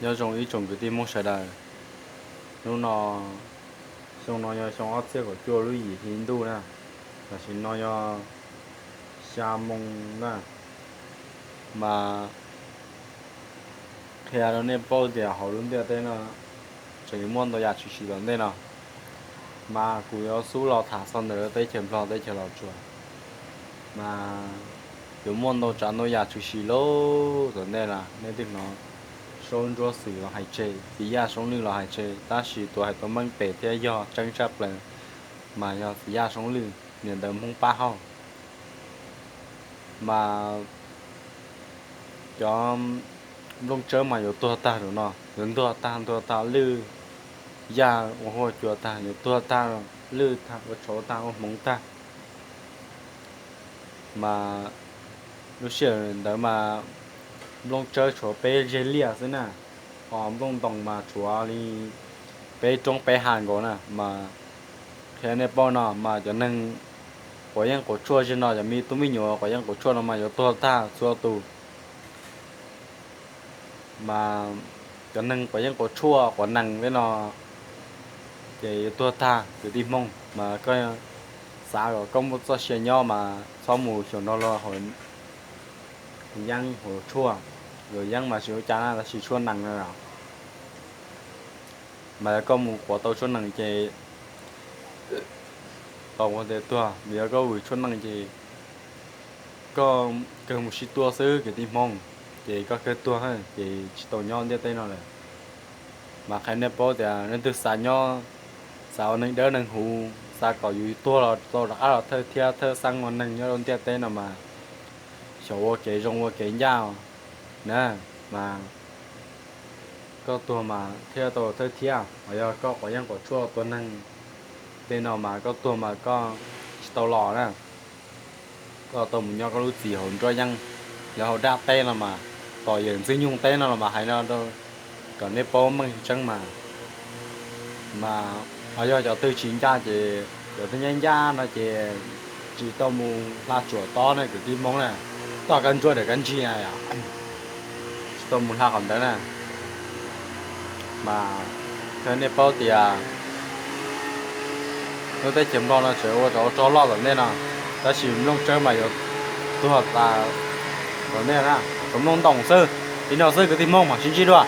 Nyob zoo ib tsoom kwv tij Hmoob sawv daws. Hnub no, xyoo no yog xyoo ob txhiab kaum cuaj lub yim hli ntuj na, tam sim no yog xya moo na, mas qhia rau nej paub tias hauv lub ntiaj teb no tseem muaj ntau yam tshwm sim tom ntej no, mas kuv yuav xub los tham txog ntawm teb chaws Nplog teb chaws Los Tsuas, mas yuav muaj ntau tsav ntau yam tshwm sim lawm tom ntej na. Nej twb hnov Saub Ntsuab Xwm los hais tseg, Txiv Yaj Soob Lwj los hais tseg, tab sis tus hais tau meej pem thiab yog tseeb tshaj plaws mas yog Txiv Yaj Soob Lwj, niam ntawv Hmoob pab hauj. Mas cov nplooj tsawb mas yuav tuag tag lawm no, yuav ntuag tag, ntuag tag, lwj yaj ua huaj cua tag, yuav tuag tag, lwj tag, ua tshauv tag, ua hmoov tag. Mas lub sij hawm ntawd mas nplooj tsawb tshuav peb zeg liaj xwb na, ho nplooj ntoos mas tshuav li peb roob peb hav nkaus na. Mas qhia nej paub no mas cov neeg quav yeeb quav tshuaj zeg no, cov me tub me nyuam quav yeeb quav tshuaj no mas yuav tuag tag txhua tus. Mas cov neeg quav yeeb quav tshuaj quav nees tej no ces yuav tuag tag kwv tij Hmoob. Mas koj xav kom koj muaj txoj sia nyob mas txhob mus xyaum nrog luag haus yeeb haus tshuaj. Luag yeeb mas tsis ua cas na, tab sis tshuaj nees no mas yog koj mus quav tau tshuaj nees ces tau ua tes tuag, mas yog koj vwm tshuaj nees ces koj kawg mus sib tua xwb kwv tij Hmoob, ces koj kawg tuag ces tsis tau nyob ntiaj teb no lawm. Mas qhia nej paub tias leej twg xav nyob, xav ua neeg dawb neeg huv, xav kom yus tuag los tau rov qab los thawj thiab thawj xeeb ua neeg nyob rau ntiaj teb no mas xyaum ua kev zoo ua kev ncaj na. Mas koj tuag mas thiaj tau thawj thiab, ho yog koj quav yeeb quav tshuaj tua neeg tej no mas koj tuag mas koj tsis tau los na. Koj tau mus nyob koj lub txim hauv nruab yeeb, lawv hauv dab teb no mas, tom yawm Ntxwg Nyoog teb no los mas hais no rau kom nej paub meej tseeb mas. Mas ho yog cov twg tsis ncaj ces, cov twg ncaj ncaj no ces tsis tau mus hla tsuam tob ne kwv tij Hmoob na, toj kab ntsuab daim kab ntsig na yom, tsis tau mus hla qhov ntawd na. Mas qhia nej paub tias lub teb chaws Nplog no tseem ua tsov rog loj tom ntej no, tab sis nplooj tsawb mas yuav tuag tas tom ntej na, tshuav nplooj ntoos xwb. Li no xwb kwv tij Hmoob, mam sib ntsib dua.